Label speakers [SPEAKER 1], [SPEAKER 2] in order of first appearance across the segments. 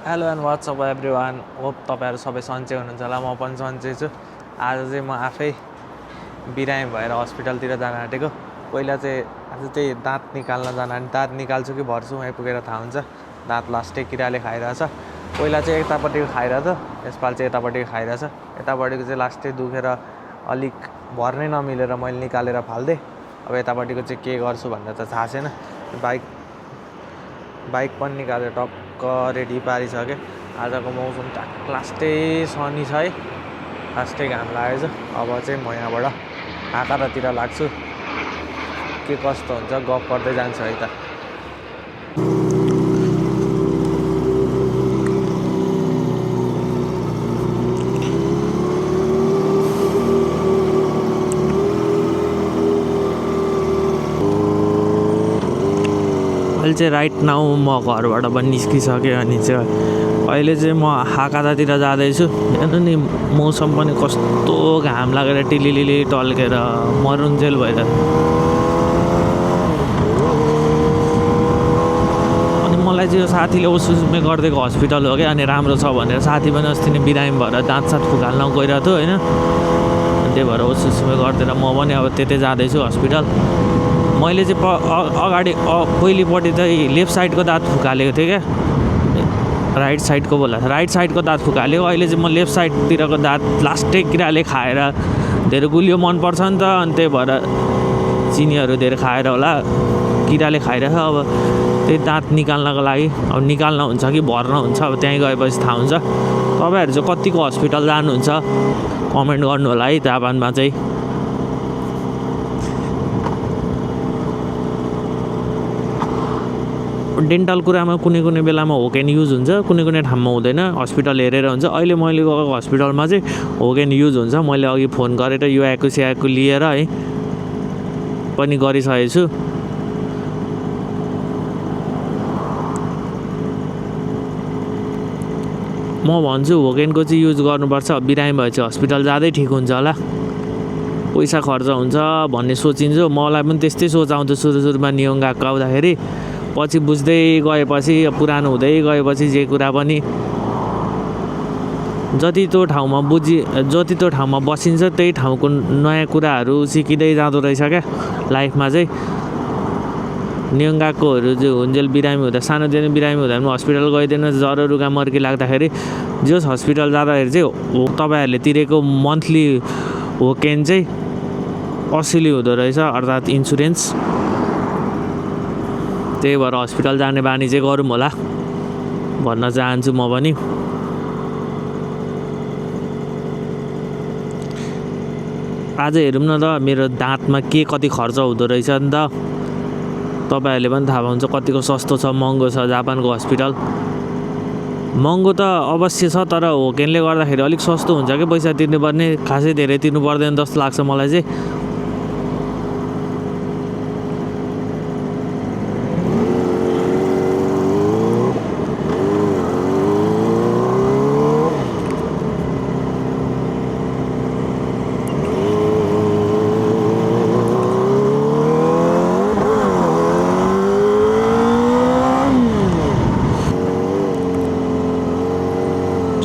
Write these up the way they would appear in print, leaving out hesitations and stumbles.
[SPEAKER 1] Hello and WhatsApp everyone, hope तपाईँहरू सबै सन्चै हुनुहुन्छ होला। म पनि सन्चै छु। आज चाहिँ म आफै बिरामी भएर हस्पिटलतिर जान आँटेको। पहिला चाहिँ आज चाहिँ दाँत निकाल्न जान आँटे। दाँत निकाल्छु कि भर्छु आइपुगेर थाहा हुन्छ। दाँत लास्टै किराले खाइरहेछ। पहिला चाहिँ यतापट्टिको खाइरहेछ, यसपालि चाहिँ यतापट्टिको खाइरहेछ। यतापट्टिको चाहिँ लास्टै दुखेर अलिक भर्नै नमिलेर मैले निकालेर फाल्दिएँ। अब यतापट्टिको चाहिँ के गर्छु भनेर त थाहा छैन। बाइक पनि निकालेर टक्क रेडी पारिसकेँ। आजको मौसम लास्टै सनी छ है, लास्टै घाम लागेछ। अब चाहिँ म यहाँबाट हाकारातिर लाग्छु। के कस्तो हुन्छ गफ गर्दै जान्छु है त। अहिले चाहिँ राइट नाउ म घरबाट पनि निस्किसकेँ। अनि चाहिँ अहिले चाहिँ म हाकादातिर जाँदैछु। हेर्नु नि मौसम पनि कस्तो घाम लागेर टिलिलिली टल्केर मरुन्जेल भएर। अनि मलाई चाहिँ यो साथीले उसुसुमे गरिदिएको हस्पिटल हो क्या। अनि राम्रो छ भनेर साथी पनि अस्ति नै बिरामी भएर दाँतसाथ फुकाल्न गइरहेको थियो होइन। त्यही भएर उसुसुमे गरिदिएर म पनि अब त्यतै जाँदैछु हस्पिटल। मैले चाहिँ अगाडि पहिलोपट्टि चाहिँ लेफ्ट साइडको दाँत फुकालेको थिएँ क्या। राइट साइडको दाँत फुकाल्यो। अहिले चाहिँ म लेफ्ट साइडतिरको दाँत लास्टै किराले खाएर, धेरै गुलियो मनपर्छ नि त। अनि त्यही भएर चिनीहरू धेरै खाएर होला किराले खाइरहेछ। अब त्यही दाँत निकाल्नको लागि अब निकाल्न हुन्छ कि भर्न हुन्छ, अब त्यहीँ गएपछि थाहा हुन्छ। तपाईँहरू चाहिँ कतिको हस्पिटल जानुहुन्छ कमेन्ट गर्नु होला है। जापानमा चाहिँ डेन्टल कुरामा कुनै बेलामा होकेन युज हुन्छ, कुनै ठाउँमा हुँदैन। हस्पिटल हेरेर हुन्छ। अहिले मैले गएको हस्पिटलमा चाहिँ होकेन युज हुन्छ। मैले अघि फोन गरेर यो आएको लिएर है पनि गरिसकेको छु। म भन्छु होकेनको चाहिँ युज गर्नुपर्छ। बिरामी भएपछि हस्पिटल जाँदै ठिक हुन्छ होला, पैसा खर्च हुन्छ भन्ने सोचिन्छु। मलाई पनि त्यस्तै सोच आउँथ्यो सुरुमा नियम गएको आउँदाखेरि। पछि बुझ्दै गएपछि, पुरानो हुँदै गएपछि जे कुरा पनि जति त्यो ठाउँमा बसिन्छ त्यही ठाउँको नयाँ कुराहरू सिकिँदै जाँदो रहेछ क्या लाइफमा चाहिँ। नियङ्गाकोहरू जो हुन्जेल बिरामी हुँदा, सानोदेखि बिरामी हुँदा पनि हस्पिटल गइदिनु। ज्वरो रुगा मर्की लाग्दाखेरि जस हस्पिटल जाँदाखेरि चाहिँ तपाईँहरूले तिरेको मन्थली होकेन चाहिँ असुली हुँदो रहेछ, अर्थात् इन्सुरेन्स। त्यही भएर हस्पिटल जाने बानी चाहिँ गरौँ होला भन्न चाहन्छु म पनि। आज हेरौँ न त मेरो दाँतमा के कति खर्च हुँदो रहेछ नि त। तपाईँहरूले पनि थाहा पाउँछ कतिको सस्तो छ महँगो छ जापानको हस्पिटल। महँगो त अवश्य छ, तर होकेनले गर्दाखेरि अलिक सस्तो हुन्छ कि पैसा तिर्नुपर्ने खासै धेरै तिर्नु पर्दैन जस्तो लाग्छ मलाई चाहिँ।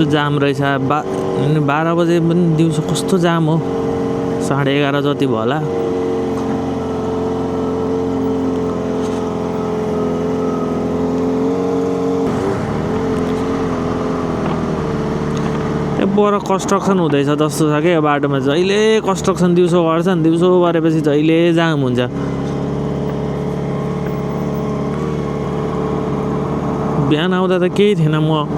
[SPEAKER 1] जाम रहेछ 12 बजे पनि दिउँसो कस्तो जाम हो। 11:30 जति भयो होला। पर कन्स्ट्रक्सन हुँदैछ जस्तो छ क्या बाटोमा। जहिले कन्स्ट्रक्सन दिउँसो गर्छन्, दिउँसो गरेपछि जहिले जाम हुन्छ। बिहान आउँदा त केही थिएन। म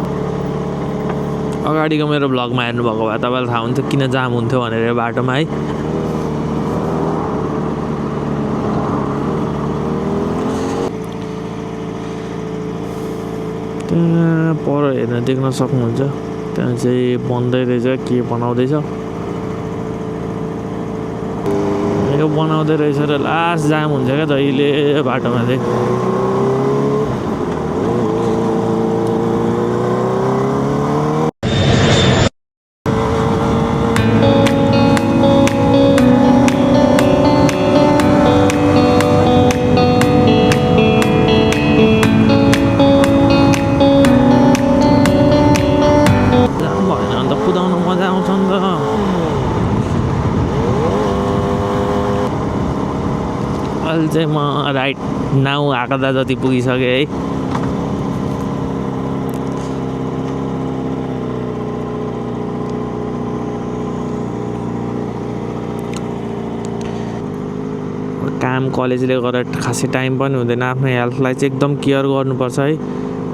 [SPEAKER 1] अगाडिको मेरो भ्लगमा हेर्नुभएको भए तपाईँलाई थाहा हुन्थ्यो किन जाम हुन्थ्यो भनेर बाटोमा है। त्यहाँ पर हेर्न देख्न सक्नुहुन्छ, त्यहाँ चाहिँ बन्दै रहेछ, के बनाउँदैछ यो बनाउँदै रहेछ र लास्ट जाम हुन्छ क्या जहिले बाटोमा चाहिँ। राइट नाउ हाकदा जति पुगिसके है। काम कलेजले गर्दा खासै टाइम पनि हुँदैन। आफ्नो हेल्थलाई चाहिँ एकदम केयर गर्नुपर्छ है।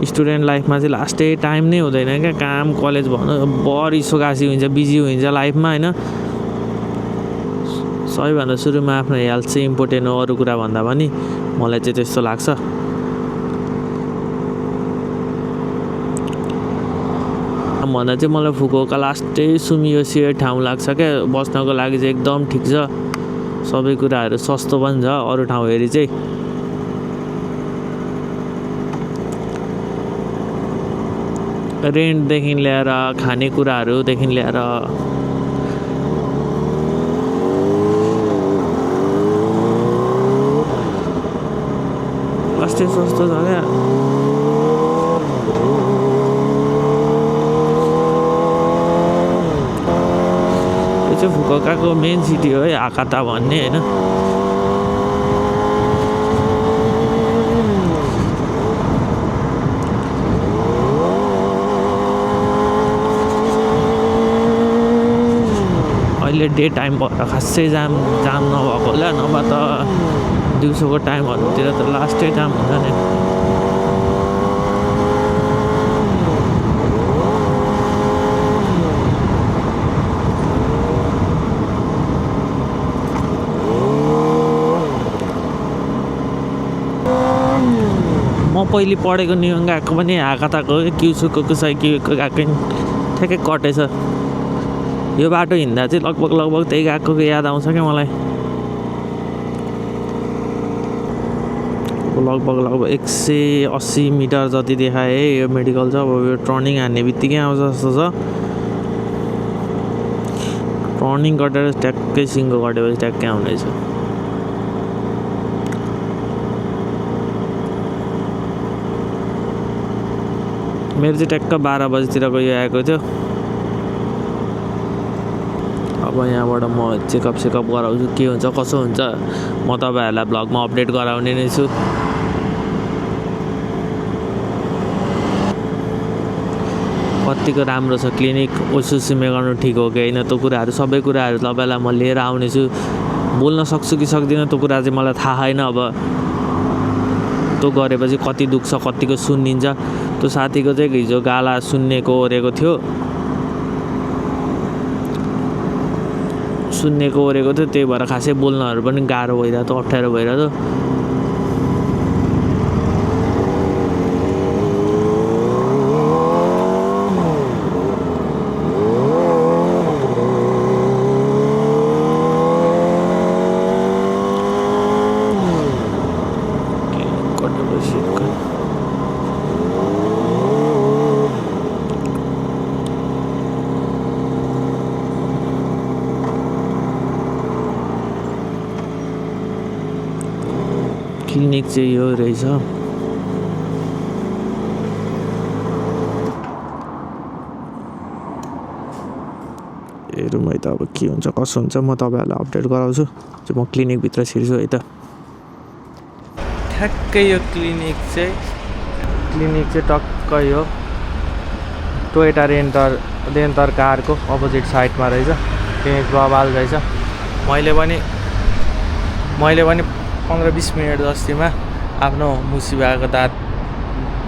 [SPEAKER 1] स्टुडेन्ट लाइफमा चाहिँ लास्टै टाइम नै हुँदैन क्या। काम कलेज भन्नु बढी सोगासी हुन्छ, बिजी हुन्छ लाइफमा होइन। सबैभन्दा सुरुमा आफ्नो हेल्थ चाहिँ इम्पोर्टेन्ट हो अरू कुरा भन्दा पनि, मलाई चाहिँ त्यस्तो लाग्छ। भन्दा चाहिँ मलाई फुकुओका लास्टै सुमियोसी ठाउँ लाग्छ क्या। बस्नको लागि चाहिँ एकदम ठिक छ, सबै कुराहरू सस्तो पनि छ अरू ठाउँ हेरी चाहिँ। रेन्टदेखि ल्याएर खानेकुराहरूदेखि ल्याएर लास्टै सस्तो छ क्या। फुकुओकाको मेन सिटी हो है हाकाता भन्ने होइन। अहिले डे टाइम भएर खासै जाम नभएको होला, नभए त दिउँसोको टाइमहरूतिर त लास्टै जाम हुन्छ नि। म पहिले पढेको नियम गएको पनि हाकाताको क्युसुको गएको ठ्याक्कै कटेछ। यो बाटो हिँड्दा चाहिँ लगभग त्यही गएको याद आउँछ क्या मलाई। लगभग 180 मिटर जति देखाए है यो मेडिकल छ। अब यो टर्निङ हान्ने बित्तिकै आउँछ जस्तो छ। टर्निङ कटेर ट्याक्कै सिङ्गो कटेपछि ट्याक्कै आउँदैछ। मेरो चाहिँ ट्याक्क 12 बजीतिरको यो आएको थियो। अब यहाँबाट म चेकअप गराउँछु, के हुन्छ कसो हुन्छ म तपाईँहरूलाई ब्लगमा अपडेट गराउने नै छु। कतिको राम्रो छ क्लिनिक, ओसुसुमे गर्नु ठिक हो कि होइन त्यो कुराहरू सबै कुराहरू तपाईँलाई म लिएर आउनेछु। बोल्न सक्छु कि सक्दिनँ त्यो कुरा चाहिँ मलाई थाहा छैन। अब त्यो गरेपछि कति दुख्छ कतिको सुनिन्छ। त्यो साथीको चाहिँ हिजो गाला सुन्नेको ओरेको थियो, त्यही भएर खासै बोल्नहरू पनि गाह्रो भइरहेको थियो, अप्ठ्यारो भइरहेको थियो। क्लिनिक चाहिँ यो रहेछ। हेरौँ है त अब के हुन्छ कसो हुन्छ, म तपाईँहरूलाई अपडेट गराउँछु। चाहिँ म क्लिनिकभित्र छिर्छु है त। ठ्याक्कै यो क्लिनिक चाहिँ टक्कै यो टोयोटा रेन्टर कारको अपोजिट साइडमा रहेछ। क्लिनिक बबाल रहेछ। मैले पनि 15-20 मिनट जस्तीमा आफ्नो मुसिबाको दाँत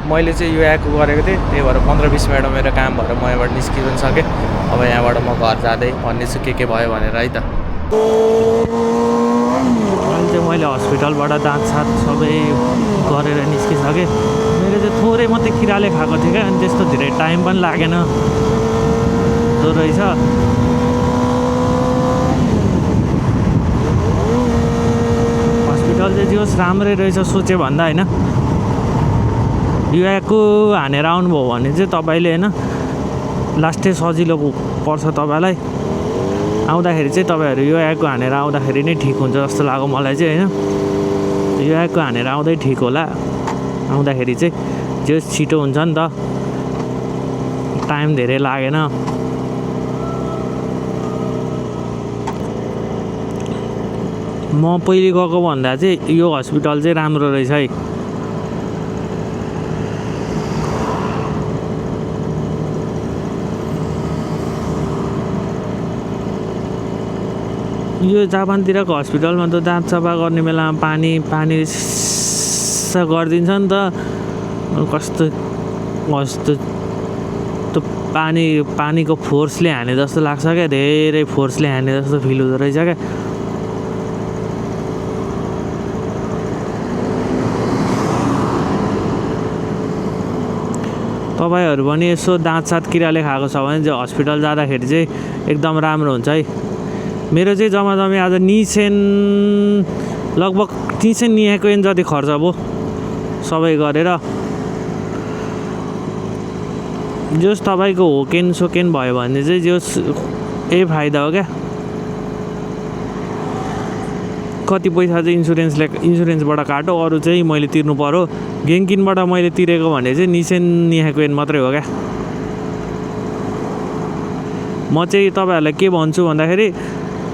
[SPEAKER 1] मैले चाहिँ यो आएको गरेको थिएँ। त्यही भएर 15-20 मिनटमा मेरो काम भएर म यहाँबाट निस्कि पनि सकेँ। अब यहाँबाट म घर जाँदै भन्नेछु के भयो भनेर है त। अहिले चाहिँ मैले हस्पिटलबाट दाँत सात सबै गरेर निस्किसकेँ। मेरो चाहिँ थोरै मात्रै किराले खाएको थियो क्या, अनि त्यस्तो धेरै टाइम पनि लागेन त्यो रहेछ। हस्पिटल चाहिँ होस् राम्रै रहेछ सोचे भन्दा होइन। युआको हानेर आउनुभयो भने चाहिँ तपाईँले होइन लास्टै सजिलो पर्छ तपाईँलाई। आउँदाखेरि चाहिँ तपाईँहरू युआको हानेर आउँदाखेरि नै ठिक हुन्छ जस्तो लाग्यो मलाई चाहिँ होइन। युआको हानेर आउँदै ठिक होला। आउँदाखेरि चाहिँ जो छिटो हुन्छ नि त, टाइम धेरै लागेन। म पहिले गएको भन्दा चाहिँ यो हस्पिटल चाहिँ राम्रो रहेछ है। यो जापानतिरको हस्पिटलमा त दाँत सफा गर्ने बेलामा पानी गरिदिन्छ नि त। कस्तो त्यो पानीको फोर्सले हाने जस्तो लाग्छ क्या, धेरै फोर्सले हाने जस्तो फिल हुँदो रहेछ क्या। तपाईँहरू पनि यसो दाँत किराले खाएको छ भने चाहिँ हस्पिटल जाँदाखेरि चाहिँ एकदम राम्रो हुन्छ है। मेरो चाहिँ जम्मा आज निसेन लगभग निएको जति खर्च भयो सबै गरेर। जोस् तपाईँको सोकेन भयो भने चाहिँ जोस् यही फाइदा हो क्या। कति पैसा चाहिँ इन्सुरेन्सबाट काटो, अरू चाहिँ मैले तिर्नु पर्यो। गेङकिनबाट मैले तिरेको भने चाहिँ निएको मात्रै हो क्या। म चाहिँ तपाईँहरूलाई के भन्छु भन्दाखेरि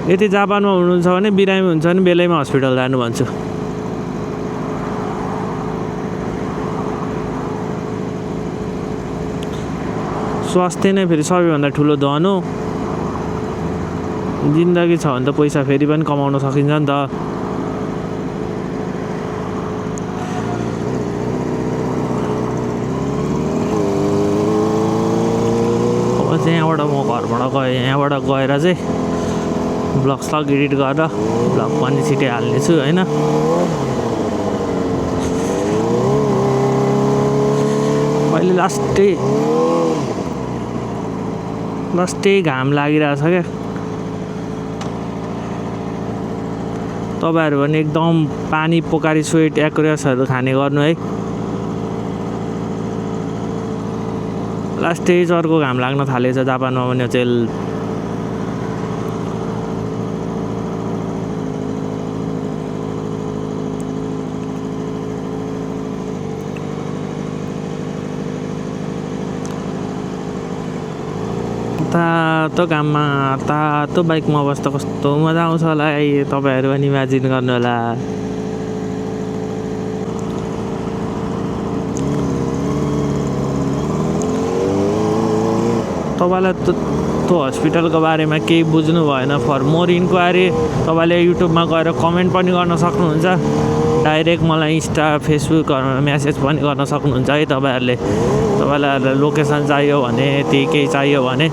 [SPEAKER 1] यदि जापानमा हुनुहुन्छ भने बिरामी हुन्छ भने बेलैमा हस्पिटल जानु भन्छु। स्वास्थ्य नै फेरि सबैभन्दा ठुलो धन हो। जिन्दगी छ भने त पैसा फेरि पनि कमाउन सकिन्छ नि त। अब चाहिँ यहाँबाट म घरबाट गएँ, यहाँबाट गएर चाहिँ ब्लग एडिट गरेर ब्लग पनि छिटै हाल्नेछु होइन। अहिले लास्टै घाम लागिरहेछ क्या। तपाईँहरू पनि एकदम पानी पोकारी स्वेट एक्रेसहरू खाने गर्नु है। लास्टै चर्को घाम लाग्न थालेछ जापानमा पनि चाहिँ। तातो घाममा तातो बाइकमा बस्दा कस्तो मजा आउँछ होला है। तपाईँहरू पनि इमेजिन गर्नु होला। तपाईँलाई त्यो हस्पिटलको बारेमा केही बुझ्नु भएन, फर मोर इन्क्वायरी तपाईँले युट्युबमा गएर कमेन्ट पनि गर्न सक्नुहुन्छ। डाइरेक्ट मलाई इन्स्टा फेसबुकहरूमा म्यासेज पनि गर्न सक्नुहुन्छ है। तपाईँलाई लोकेसन चाहियो भने, त्यही केही चाहियो भने।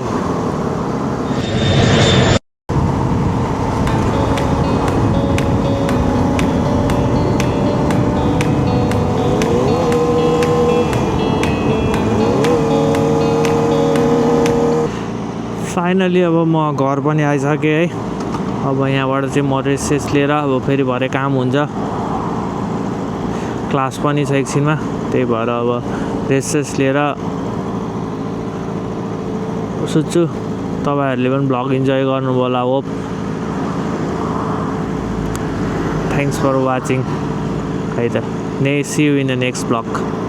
[SPEAKER 1] फाइनली अब म घर पनि आइसकेँ है। अब यहाँबाट चाहिँ म रेस्ट लिएर अब फेरि भरे काम हुन्छ। क्लास पनि छ एकछिनमा, त्यही भएर अब रेस्ट लिएर सुत्छु। तपाईँहरूले पनि ब्लग इन्जोय गर्नुभयो होला होप। थ्याङ्क्स फर वाचिङ है त। See you in the next blog.